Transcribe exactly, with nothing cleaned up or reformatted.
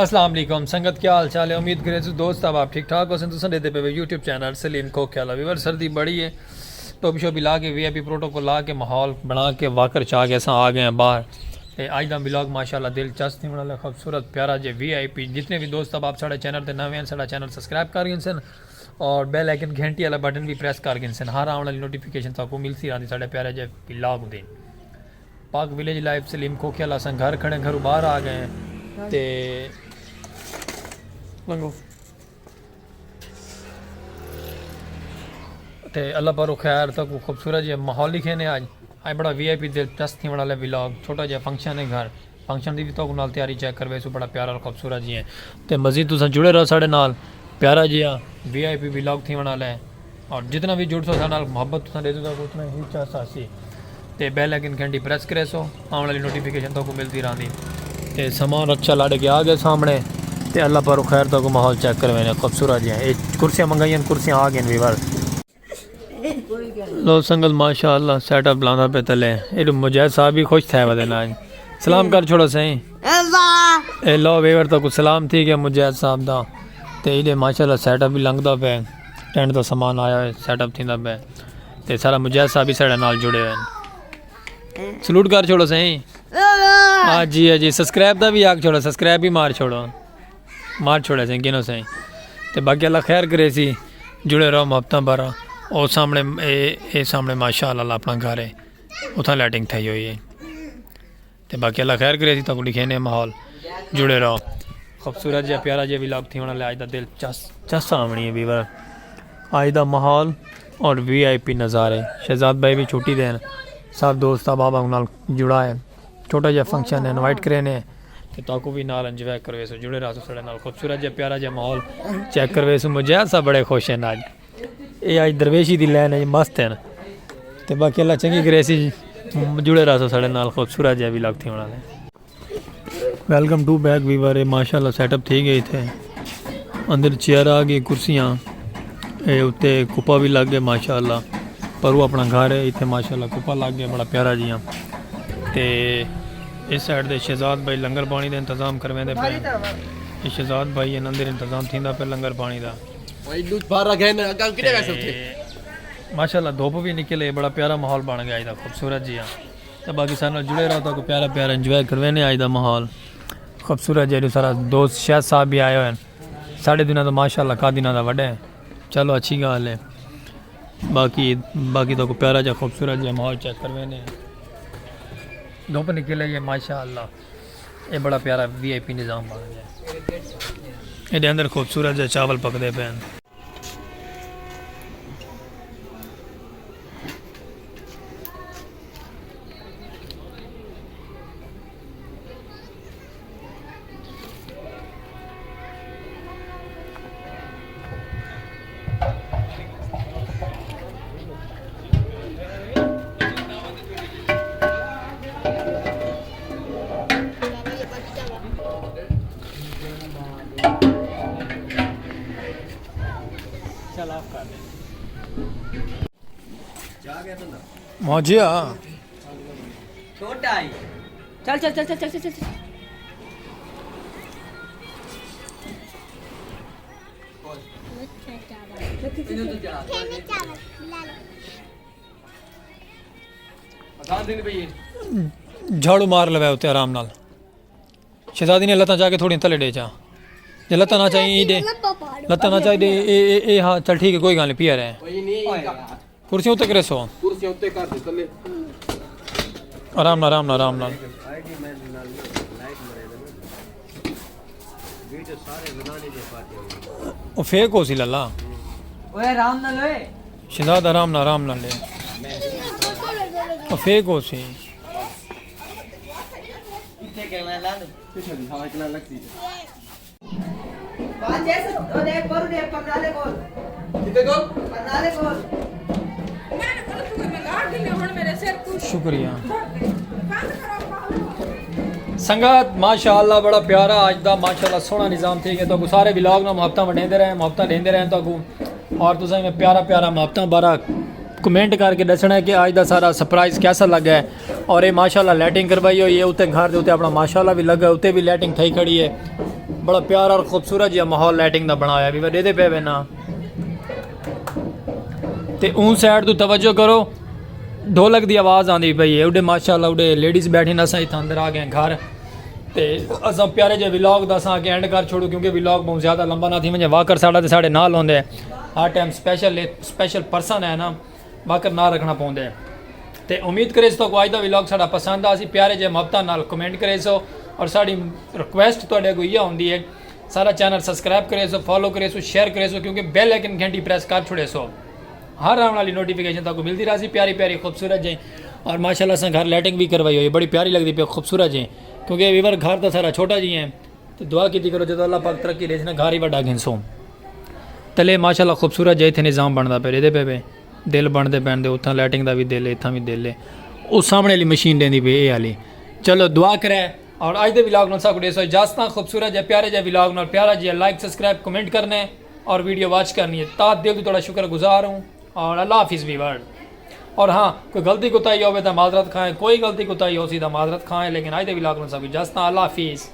السلام علیکم سنگت، کیا حال چال ہے؟ امید کرے سو دوست احباب ٹھیک ٹھاک ہوسن۔ تساں ݙیہدے پئے وے یوٹیوب چینل سلیم کھوکھے والا۔ ویور، سردی بڑی ہے، ٹوپی شوپی لا کے، وی آئی پی پروٹوکول لا کے، ماحول بݨا کے، واکر چا کے اساں آ ڳئے ہیں ٻاہر۔ تے اڄ دا ولاگ ماشاءاللہ دلچسپ تھیوݨ والا، خوبصورت پیارا جے۔ وی آئی پی جتنے وی دوست احباب ساݙے چینل تے نویں ہن، ساݙا چینل سبسکرائب کر ڳھن سن اور بیل آئیکن، گھنٹی والا بٹن وی پریس کر ڳھن سن۔ ہر آوݨ والی نوٹیفیکیشن تہاکوں ملسی رہندی ساݙے پیارے جے ولاگ دی۔ پاک ولیج لائیو، سلیم کھوکھے والا، اساں گھر کھڑے، گھروں ٻاہر آ ڳئے ہیں۔ تے لنگھو۔ تے اللہ پاروں خیر تہاکوں خوبصورت جے ماحول ݙکھینے اڄ۔ اڄ بڑا وی آئی پی دلچسپ تھیوݨ والا ولاگ، چھوٹا جیہا فنکشن ہے گھر، فنکشن دی وی تہاکوں نال تیاری چیک کرویسوں، بڑا پیارا اور خوبصورت جی ہے۔ تے مزید تساں جڑے رہو ساݙے نال، پیارا جیہا وی آئی پی ولاگ تھیوݨ والا ہے۔ اور جتنا وی جڑسو ساݙے نال، محبت تساں ݙیسو تہاکوں اتنا ہی چس آسی۔ تے بیل آئیکن گھنٹی پریس کریسو، آوݨ والی نوٹیفیکیشن تہاکوں ملدی رہندی۔ تے سامان اچھا لݙ کے آ ڳئے سامݨے۔ تے اللہ پاروں خیر تہاکوں ماحول چیک کروینے، خوبصورت جیہاں۔ اے کرسیاں منگائیاں، کرسیاں آ ڳئین ویور۔ لو سنگت، ماشاءاللہ سیٹ اپ لاندا پئے تلے۔ ایݙو مجاہد صاحب وی خوش تھئے ودے نال۔ سلام کر چھوڑو سئیں۔ اللہ۔ اے لو ویور تہاکوں سلام تھی ڳیا مجاہد صاحب دا۔ تے ایݙے ماشاءاللہ سیٹ اپ وی لنگدا پئے۔ ٹینٹ دا سامان آیا ہوئے، سیٹ اپ تھیندا پئے۔ تے سارا مجاہد صاحب وی ساݙے نال جڑے ہوئے ہن۔ سلوٹ کر چھوڑو سئیں۔ ہاں جی، ہاں جی، سبسکرائب دا وی آکھ چھوڑو، سبسکرائب وی مار چھوڑو۔ مار چھوڑے سئیں، گنو سئیں۔ تے باقی اللہ خیر کریسی، جڑے رہو محبتاں بھرا۔ او سامݨے، اے، اے سامݨے ماشاءاللہ اپݨا گھر ہے، اتھاں لائٹنگ تھئی ہوئی ہے۔ تے باقی اللہ خیر کریسی، تہاکوں ݙکھینے ماحول، جڑے رہو۔ خوبصورت جیہا پیارا جیہا ولاگ تھیوݨ والا اڄ دا، دلچسپ چس آوݨی ہے ویور۔ اڄ دا ماحول اور وی آئی پی نظارے۔ شہزاد بھائی وی چھٹی تے ہن، سب دوست احباب نال جڑا ہے۔ چھوٹا جیہا فنکشن ہے، انوائٹ کرینے ہیں۔ تے تہاکوں وی نال انجوائے کرویسوں، جڑے رہسوں ساݙے نال۔ خوبصورت جیہا پیارا جیہا ماحول چیک کرویسوں۔ مجاہد صاحب بڑے خوش ہن اڄ۔ اے اڄ درویشی دی لائن ہے، مست ہن۔ تے باقی اللہ چنڳی کریسی، جڑے رہسوں ساݙے نال، خوبصورت جیہا ولاگ تھیوݨ والا ہے۔ Welcome to back viewer. اے ماشاءاللہ سیٹ اپ تھی ڳئے اتھے۔ اندر چیئر آ ڳئی، کرسیاں۔ اے اتے کپا وی لڳ ڳئے ماشاءاللہ۔ پروں اپݨا گھر ہے، اتھے ماشاءاللہ کپا لڳ ڳئے، بڑا پیارا جیہاں۔ تے اس سائیڈ تے شہزاد بھائی لنگر پاݨی دا انتظام کرویندے پئے۔ اے شہزاد بھائی ہن، اندر انتظام تھیندا پئے لنگر پاݨی دا۔ بھائی ݙودھ بھر رکھے نا، اڳاں کݙے ویسے اتھے؟ تے ماشاءاللہ دھوپ وی نکل ڳئی، بڑا پیارا ماحول بݨ ڳیا اڄ دا، خوبصورت جیہاں۔ تے باقی ساݙے نال جڑے رہو، تہاکوں پیارا پیارا انجوائے کروینے اڄ دا ماحول۔ خوبصورت جیہاں۔ سارا دوست شہزاد صاحب وی آئے ہوئے ہن۔ ساݙے دنیا دا ماشاءاللہ قادی ناں دا وݙا ہے۔ چلو اچھی ڳالھ ہے۔ باقی، باقی تہاکوں پیارا جیہاں خوبصورت جیہاں ماحول چیک کروینے۔ دھوپ نکل آئی ہے ماشاءاللہ۔ اے بڑا پیارا وی آئی پی نظام بݨ ڳیا۔ ایݙے اندر خوبصورت جیہاں چاول پکدے پئے ہن۔ ہاں جی، ہاں۔ چھوٹا ہی۔ چل، چل، چل۔ جھاڑو مار لوے اتے آرام نال۔ شہزادی نے لتاں چا کے تھوڑی تلے ݙے چا۔ جے لتاں نہ چاہی ݙے۔ لتاں نہ چاہی ݙے، اے، اے، اے، ہاں، چل ٹھیک ہے، کوئی گالھ نہیں، پیا رہے۔ کرسی اتے کرے سو۔ کرسی اتے کر دے، تلے۔ آرام نال، آرام نال، آرام نال۔ او فیک ہو سی لالا۔ اوئے آرام نال اوئے۔ شہزاد آرام نال، آرام نال لے۔ او فیک ہو سی۔ کتھے کرنا ہے لال؟ پیچھے دی ہوا چلا لگتی ہے۔ بات جیسے، او دیکھ، پر دیکھ، پرنالے کول۔ کتھے کول؟ پرنالے کول۔ شکریہ۔ سنگت، ماشاءاللہ بڑا پیارا اڄ دا ماشاءاللہ سوہݨا نظام تھی ڳیا۔ تہاکوں سارے ولاگ نال محبتاں ونڈیندے رہیں، محبتاں ݙیندے رہیں تہاکوں۔ اور تساں میں پیارا پیارا محبتاں بارا کمنٹ کر کے ݙسݨا ہے کہ اڄ دا سارا سرپرائز کیسا لڳا ہے۔ اور اے ماشاءاللہ لائٹنگ کروائی ہوئی ہے، اتے گھر دے اتے اپݨا ماشاءاللہ وی لڳا ہے، اتے وی لائٹنگ تھئی کھڑی ہے۔ بڑا پیارا اور خوبصورت جہا ماحول لائٹنگ دا بنایا وی وڈے دے پے وینا۔ تے اون سائیڈ تو توجہ کرو، ڈھولک دی آواز آندی پئی ہے اڈے، ماشاءاللہ اڈے لیڈیز بیٹھی نہ، اساں اتھاں اندر آ گئے گھر۔ تے اساں پیارے جے ولاگ دا اساں اگے اینڈ کر چھوڑو، کیونکہ ولاگ بہت زیادہ لمبا نہ تھی ونجے۔ واکر ساڈا تے ساڈے نال ہوندے، ہر ٹائم سپیشل سپیشل پرسن ہے نا، واکر نہ رکھنا پوندے۔ تے امید کریس تو کو اج دا ولاگ ساڈا پسند آسی۔ پیارے جے محبتاں نال کمنٹ کریسو، اور ساڈی ریکویسٹ تہاڈے اگوں ایہا ہوندی ہے، سارا چینل سبسکرائب کریسو، فالو کریسو، شیئر کریسو، کیونکہ بیل آئیکن گھنٹی پریس کر چھوڑیسو، ہر آون والی نوٹیفیکیشن تہاکوں ملدی رہسی۔ پیاری پیاری خوبصورت جے، اور ماشاءاللہ اساں گھر لائٹنگ بھی کروائی ہوئی ہے، بڑی پیاری لگدی پئی، خوبصورت جے، کیونکہ ویور گھر دا سارا چھوٹا جی ہے۔ تے دعا کیتی کرو جدوں اللہ پاک ترقی ݙے نا، گھر ہی وݙا گھنسوں۔ تلے ماشاءاللہ خوبصورت جے اتھے نظام بݨدا پئے، ݙیہدے پئے پئے، دل بݨدے پئن تے اتھاں لائٹنگ دا وی دل ہے، اتھاں وی دل ہے۔ او سامݨے والی مشین ݙیندی پئی اے آلی۔ چلو دعا کرے، اور اج دے ولاگ نال ساکوں ݙیسو اجازتاں۔ خوبصورت جے پیارے جے ولاگ نال پیارا جے لائک، سبسکرائب، کمنٹ کرنے اور ویڈیو واچ کرنی ہے، تاں دل توں تہاڈا شکر گزار ہوں۔ اور اللہ حافظ ویور۔ اور ہاں، کوئی غلطی کوتاہی ہووے تاں معذرت خواہیں، کوئی غلطی کوتاہی ہوسی تاں معذرت خواہیں، لیکن اج دے ولاگ نال ساکوں اجازتاں۔ اللہ حافظ۔